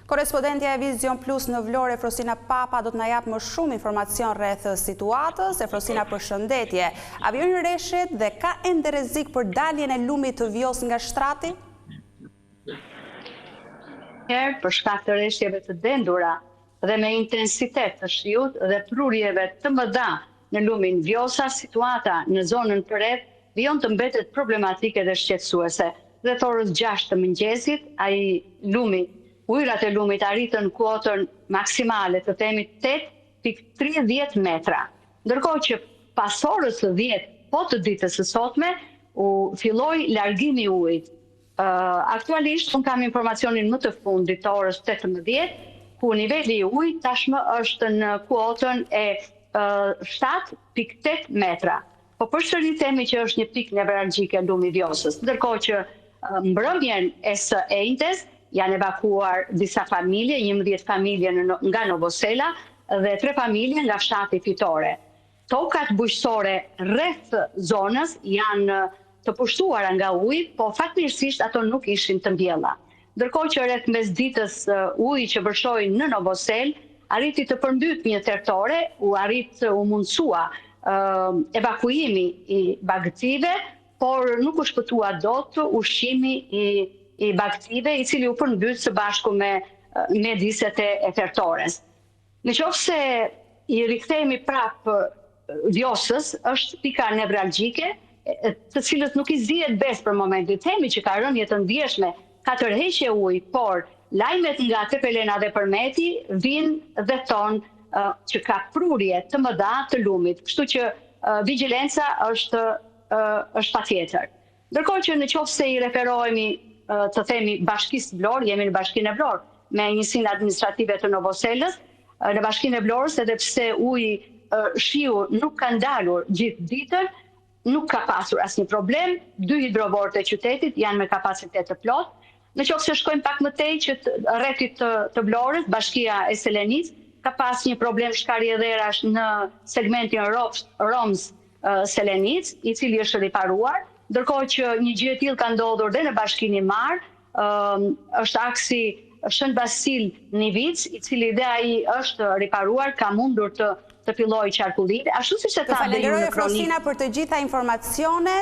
Korrespondentja e Vizion Plus në Vlorë, Efrosina Papa, do të na japë më shumë informacion rreth situatës. Efrosina, përshëndetje. A vijojnë reshjet dhe ka ende rrezik për daljen e lumit të Vjosë nga shtrati? Herë, për shkak të reshjeve të dendura dhe me intensitet të shiut dhe prurjeve të mëdha në lumin Vjosa, situata në zonën përreth vijon të mbetet problematike dhe shqetësuese. Rreth orës gjashtë të mëngjesit, ai lumi, ujërat e lumit arritën kuotën maksimale, të themi 8.30 metra. Ndërkohë që pas orës 10 po të ditës së sotme, u filloi largimi i ujit. Aktualisht unë kam informacionin më të fundit të orës 18, ku niveli i ujit tashmë është në kuotën e 7.8 metra. Po përsëri themi që është një pikë nevralgjike lumi i Vjosës, ndërkohë që mbrëmjen e së enjtes janë evakuuar disa familje, 11 familje nga Novosela dhe 3 familje nga fshati Fitore. Tokat bujqësore rreth zonës janë të pushtuara nga uji, po fatmirësisht ato nuk ishin të mbjella. Ndërkohë që rreth mesditës uji që vërshoi në Novoselë arriti të përmbyt një thertore, u arrit u mundësua evakuimi i bagëtive, por nuk u shpëtua dot ushqimi i i bagëtive, i cili u përmbyt së bashku me mjediset e, e thertores. Në qoftë se i rikthehemi prapë Vjosës, është pika nevralgjike, të cilës nuk i zihet besë për momentin. Themi që ka rënie të ndjeshme, ka tërheqje uji, por lajmet nga Tepelena dhe Përmeti vijnë dhe thonë që ka prurje të mëdha të lumit, kështu që vigjilenca është është patjetër. Ndërkohë që në qoftë se i referohemi të themi Bashkisë Vlorë, jemi në Bashkinë e Vlorë, me njësinë administrative të Novoselës, në Bashkinë e Vlorës edhe pse uji shiu nuk ka ndalur gjithë ditën, nuk ka pasur asnjë problem, dy hidrovorët e qytetit janë me kapacitet të plotë. Në qoftë se shkojmë pak më tej që rrethit të, të Vlorës, Bashkia e Selenicës, ka pas një problem shkarje dherash në segmentin Romz Selenicë, i cili është riparuar, ndërkohë që një gjë e tillë ka ndodhur dhe në Bashkinë Himarë, është aksi Shën Vasil Nivicë, i cili dhe ai është riparuar, ka mundur të të fillojë qarkullimin, ashtu siç e tha dhe ju në kronikë. Të falenderoj Frosina për të gjitha informacionet.